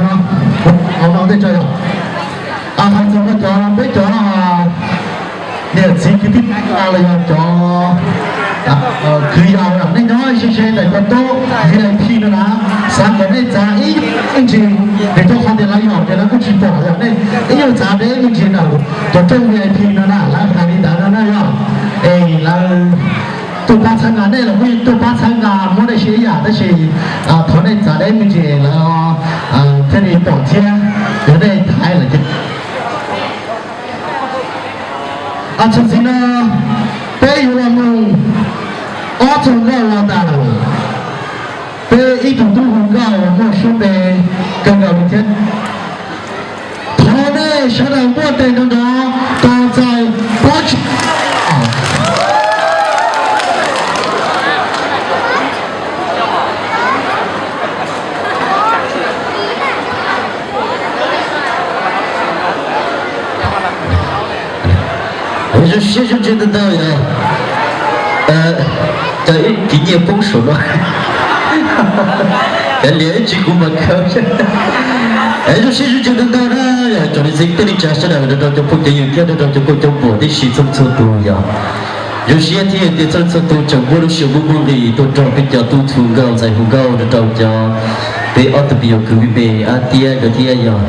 no, hauv no tej tso yog hais txog rau cov peb cov niam txiv kwv tij los yog cov kwv yau nej nyob ze ze ntawm cov tub V I P no na, xav kom nej txav ib me ntsis, vim rau qhov tias lawv yog ces lawv kuj tsis pom, yog nej ib nyuag txav deb me ntsis ntawm cov rooj V I P no na, lawv hais li ntawd no na yog es lawv tuaj pab txhawb nqa nej los kuj tuaj pab txhawb nqa muab dej siab ib yam, tab sis thov nej txav deb me ntsis lawv thiaj li pom thiab, yog nej thaiv lawm ces. Txuas ntxiv no peb yuav los mloog ob txoj nkauj los ntawm peb ib tug tub hu nkauj uas muaj suab npe kawg nkaus li thiab. Thov nej sawv daws muaj tes nrov nrov tos txais Pob Tswv. Zoo siab zoo ntsws ntau ntau yog, cas ib kis nyiaj poob saum no, kav liam ib tsis kuv mas khaws. Zoo siab zoo ntsws ntau ntau na, yog tsoom niam txiv kwv tij neej tsa sawv daws, nrog rau cov phooj cov ywg thiab nrog rau cov nkauj cov muam tib si txhua txhua tus yog. Zoo siab thiab tias txhua txhua tus tseem muaj lub siab muaj muaj nqis tuaj nrog peb cov tub hu nkauj ntxhais hu nkauj nrog rau cov peb ob tug me nyuam kwv me me ab tiab nkawd thiab yog.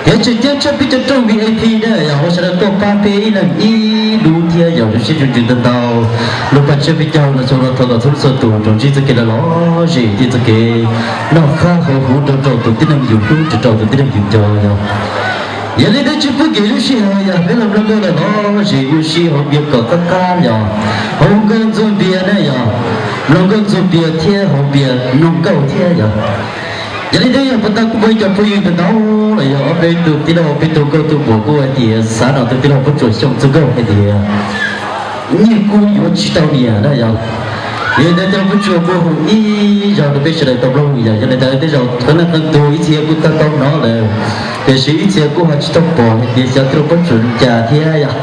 Thiab tseem ceeb tshaj peb cov rooj V I P na yog, ua sawv daws tuaj pab peb ib leeg ib lub thiab yog. Zoo siab zoo ntsws ntau ntau, los pab tshaj peb caug los xyoo no thov kom txhua txhua tus rau ntsib txoj kev lom zem thiab txoj kev noj qab haus huv nrog rau tus tib neeg yus hlub, nrog rau tus tib neeg yus nco yog. Yog li ntawd tsis pub kev lub sij hawm yog peb los mloog nkauj los lom zem ua si hauv npias kom qab qab yog, hauv nkauj ntxuag npias na yog, mloog nkauj ntxuag npias thiab hauv npias mloog nkauj thiab yog. Yog li ntawd yog puas tau kuv muaj ib co phooj ywg ntau ntau los yog ob peb tug tij laug peb tug nkauj tug muam kuj hais tias xav nrog tus tij laug Pob Tsuas Xyooj txoj nkauj hais tias nyiaj kub yuav tsis tau niam na yog. Yog li ntawd tij laug Pob Tsuas kuj hu ib zaug rau peb sawv daws tau mloog yog, yog li ntawd tej zaum qee leej qee tus ib txhia kuj tau tau hnov lawm, tiam sis ib txhia kuj ho tsis tau pom hais tias xyov tij laug Pob Tsuas li cas thiab yog.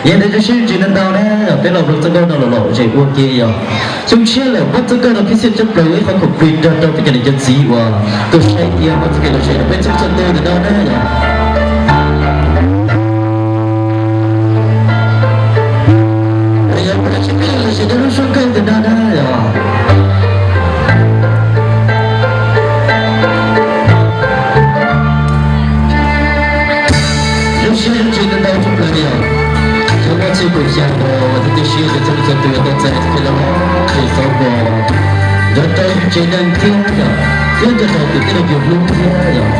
Yog li ntawd zoo siab zoo ntsws ntau ntau na, peb los mloog txoj nkauj no los lom zem ua ke yog. Xyoo tshiab lawm muab txoj nkauj no khib txhij tshaj plaws ib qhov khoom plig nrog rau peb cov niam cov txiv uas tuaj saib thiab muab txoj kev lom zem rau peb txhua txhua tus ntawm no na yog. Yog peb tsis peb los zem rau lub suab nkauj ntawm no na yog. Zoo siab zoo ntsws ntau ntau tshaj plaws yog. Xyoo ob txhiab kaum xya no thiab tib si ces txhua txhua tus tau txais txoj kev lom zem xauv kos nrog rau yus tsev neeg thiab yog, thiab nrog rau tus tij laug yus hlub thiab yog.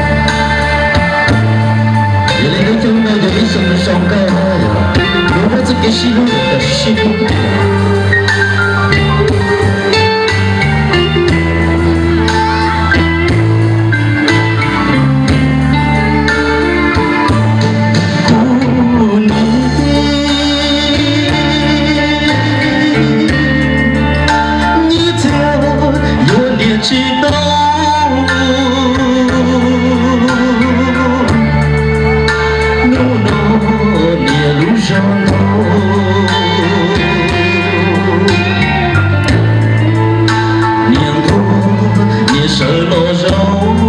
Yog li ntawd xyoo no yog ib xyoo zoo nkauj na yog, yuav muab txoj kev sib hlub kom sib hlub. Kuv niam, nyiaj txiag yuav niam tsis tau, hnub no niam lub zog ntau, niam ntuag niam sawv los zaum,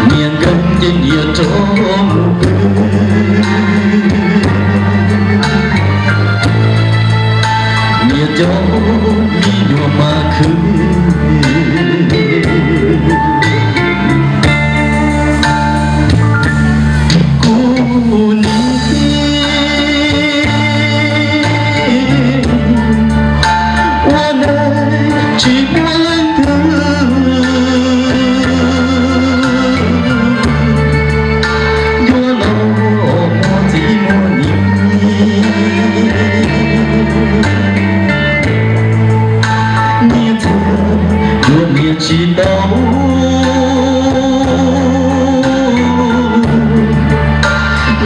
niam nkeeg ces niam rov mus pw, niam cov me nyuam mas khwv, kuv niam, ua neej tsis muaj leej twg yuav los muaj txiv muaj niam, niam txiag yuav niam tsis tau,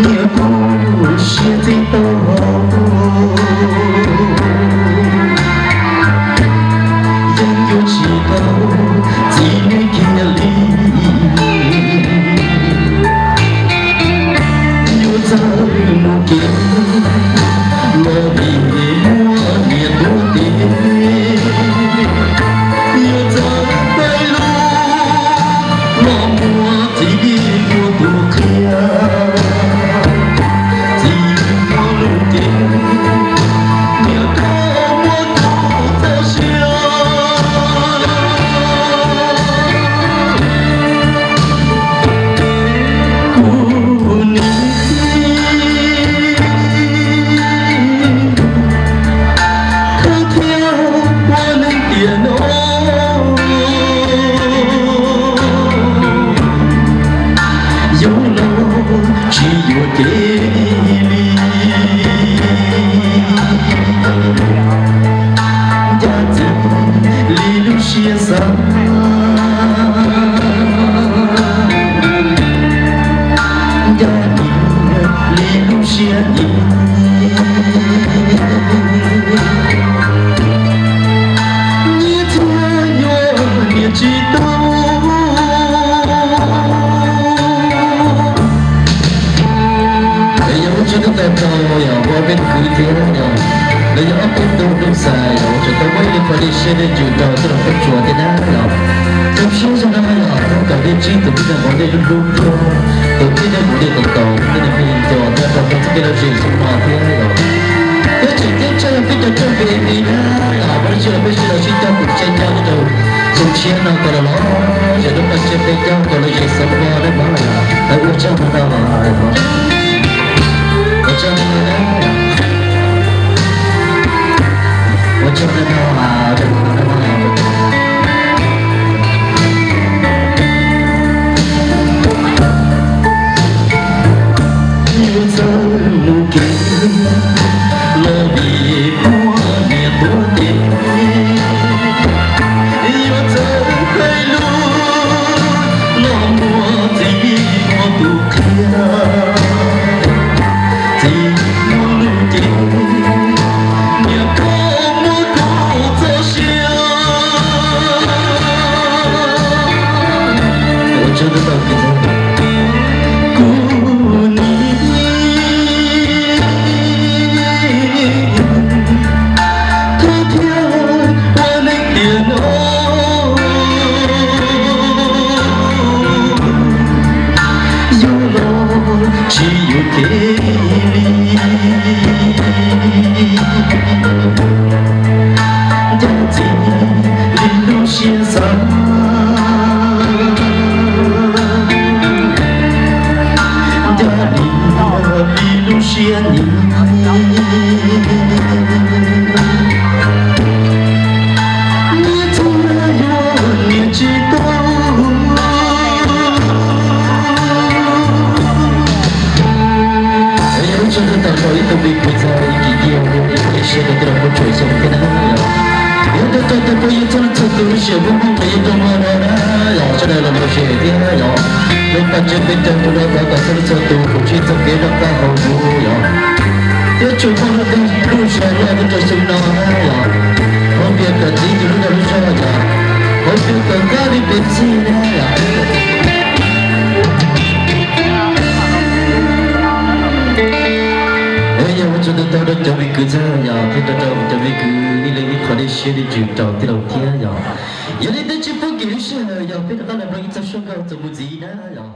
niam kuv siab txij tau, yeej yuav tsis tau txiv niam kiag li. Yuav txawj mus kev los vim muaj niam tuav tes, lub siab xav, ncaj ncees li lub siab nyiam, nyiam thiab yuav niam tsis tau. Yog ua tsaug ntau ntau rau yog ua peb kwv thiab yog, los yog ob peb tug Nuj Xais yog ua tsaug tau muaj ib qho dej siab dej ntsws rau txoj laj khaub tsua thiab na yog. Zoo siab zog na yog tau kom dej tsib tus tib neeg hmoov dej lub hlub thiab tus tib neeg hmoov dej tau tau tus tib neeg pheej nco tau rau txoj kev lom zem xwb no thiab yog. Thiab tseem ceeb tshaj yog peb cov rooj pem li na yog, muaj dab tsi los peb sib los sib cog pum tsev nco rau tus tshiab no kom los los zem lub paj tseg peb cog kom lom zem xov pog dab mab yog. Ua tsaug ntau ntau, ua tsaug ntau ntau, ua tsaug ntau ntau. Yuav txawj mus kev los vim muaj niam tuav tes, yuav txawj hais lus los muaj txiv muaj tus qhia, txiv muaj lus ces niam koj muab kuv txoj sia. Kuv nim thov thiab ua neej tiam no yuav los tsis yuav kev li, ncaj ncees li lub siab xav, ncaj ncees li lub siab nyiam, nyiam thiab yuav niam tsis tau. Yog ua tsaug ntau ntau rau ib tug me kwv txog ib kis tiaj ua ib qho dej siab rau tij laug Kub Tsuas xyoo thiab na yog. Yog ua tsaug ntau ntau rau yus txhua leej txhua tus lub sij hawm muaj hmoo rau yus tau mloog no na yog, sawv daws los lom zem thiab yog. Lub paj tseg peb caug rau no thov kom txhua leej txhua tus mus ntsib txoj kev noj qab haus huv yog, thiab tsuas muaj lub dag lub zog loj rau xyoo no na yog. Thov piav kom txiv tus lub dag lub zog yog, thov piav kom nqaj li pes txig na yog. Yog ua tsaug ntau ntau rau cov me kwv txog yog thiab rau rau cov me kwv ib leeg ib qho dej siab dej ntsws rau tij laug thiab yog. Yog li tej tsis pub kev lub sij hawm yog peb rov qab los mloog ib txoj suab nkauj txuas mus ntxiv na yog.